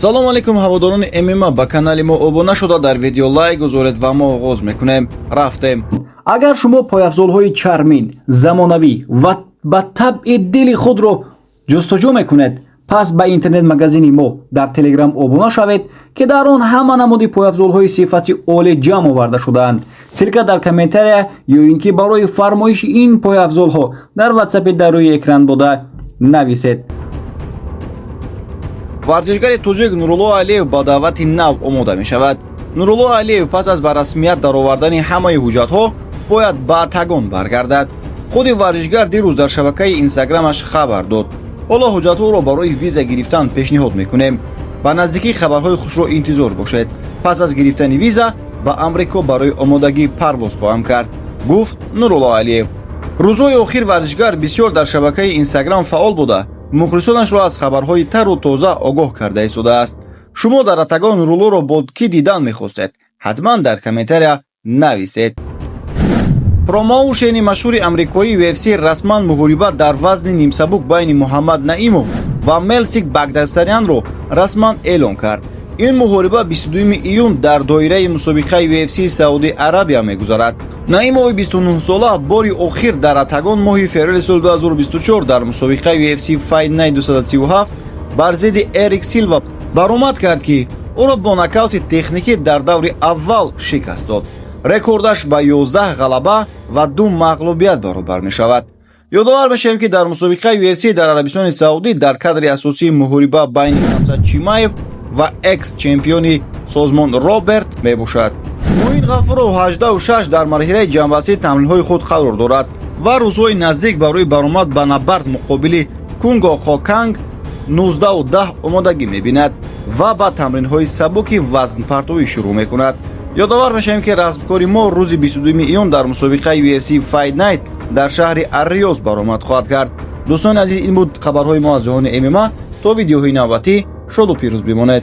Салом алейкум, ҳаводорони ММА! Ба канали мо обуна шуда, дар видео лайк гузоред ва мо оғоз мекунем. Рафтем! Агар шумо пойафзолҳои чармин, замонавӣ ва ба табъи дили худро ҷустуҷӯ мекунед, пас ба интернет-магазини мо дар Телеграм обуна шавед, ки дар он ҳама намуди пойафзолҳои сифати олӣ ҷамъ оварда шудаанд. Ссылка дар комментария ё ин ки барои фармоиши ин пойафзолҳо дар Ватсапи дар рӯи экран буда нависед. Варзишгари тоҷик Нурулло Алиев ба даъвати нав омода мешавад. Нурулло Алиев пас аз ба расмият даровардани ҳамаи ҳуҷҷатҳо бояд ба октагон баргардад. Худи варзишгар дирӯз дар шабакаи Инстаграмаш хабар дод: «Ҳоло ҳуҷҷатҳоро барои виза гирифтан пешниҳод мекунем. Ба наздикӣ хабарҳои хушро интизор бошед. Пас аз гирифтани виза ба Амрико барои омодагӣ парвоз хоҳам кард», гуфт Нурулло Алиев. Рӯзҳои охир варзишгар бисёр дар шабакаи Инстаграм фаъол буда, мухлисонашро аз хабарҳои тару тоза огоҳ карда истодааст. Шумо дар октагон Нуруллоро бо кӣ дидан мехостед? Ҳатман дар комментария нависед. Промоушени машҳури амрикоӣ UFC расман муҳориба дар вазни нимсабук байни Муҳаммад Наимов ва Мелсик Багдасарянро расман эълон кард. Ин муҳориба 22 июн дар доираи мусобиқаи UFC Саудӣ Арабия мегузарад. Наимови 29-сола бори охир дар октагон моҳи феврали соли 2024 дар мусобиқаи UFC Fight Night 237 бар зидди Эрик Силва баромад кард, ки ӯро бо нокаути техникӣ дар даври аввал шикаст дод. Рекордаш ба 11 ғалаба ва 2 мағлубият баробар мешавад. Ёдовар мешавем, ки дар мусобиқаи UFC дар Арабистони Саудӣ дар кадри асосии муҳориба байни Ҳамзат Чимаев ва экс-чемпиони созмон Роберт мебошад. Муин Ғафуров 18-6 дар марҳилаи ҷамъбастии тамринҳои худ қарор дорад ва рӯзҳои наздик барои баромад ба набард муқобили Кунго Хоканг 19-10 омодагӣ мебинад ва ба тамринҳои сабуки вазнпартоӣ шурӯъ мекунад. Ёдовар мешавем, ки размкори мо рӯзи 22 июн дар мусобиқаи UFC Fight Night дар шаҳри Арриёз баромад хоҳад кард. Дӯстони азиз, ин буд хабарҳои мо аз ҷаҳони ММА. То видеоҳои навбатӣ шоду пирӯз бимонед.